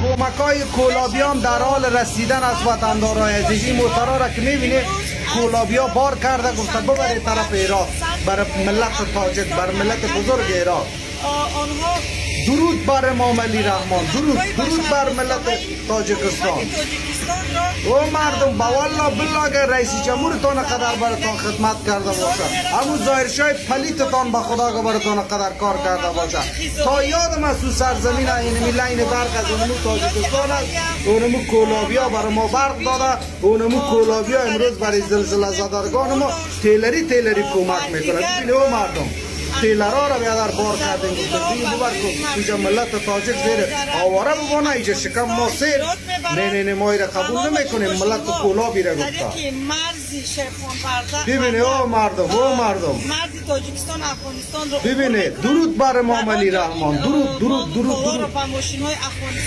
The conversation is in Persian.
کمک های کولابیام در حال رسیدن از وطندارای عزیز. این موترها را که میبینید، کولابیا بار کرده، گفته ببرید طرف عراق، بر ملت تاجک، بر ملت بزرگ عراق. آنها درود بر امام علی رحمان، درود، درود بر ملت تاجکستان. تاجیکستان را او مردم، با والله بالله اگر رئیس جمهورتان قدر براتان خدمت کرده باشه، همون ظاهرشاه پلیتتان، به خدا که براتان قدر کار کرده باشه، تا یادم از او سرزمین اینمی line برق از اونمو تاجکستان است. اونمو کولابیا برای ما برق داده. اونمو کولابیا امروز برای زلزله زدگان ما تیلری تیلری کمک میکنه. ببینید او مردم، تیلرها را بیادر بار کردیم، گفتیم دیگه ببر که اینجا ملت تاجک زیر آواره ببانه، اینجا شکم ما سیر. نه نه نه، ما ایره قبول نمیکنیم. ملت کولابی را گفته. طریق مرزی شیخان پرده. ببینید او مردم، او مردم. مرز تاجیکستان افغانستان رو ببینید، درود بر امام علی رحمان، درود، درود، درود، را درود. با ماشین های افغانستان.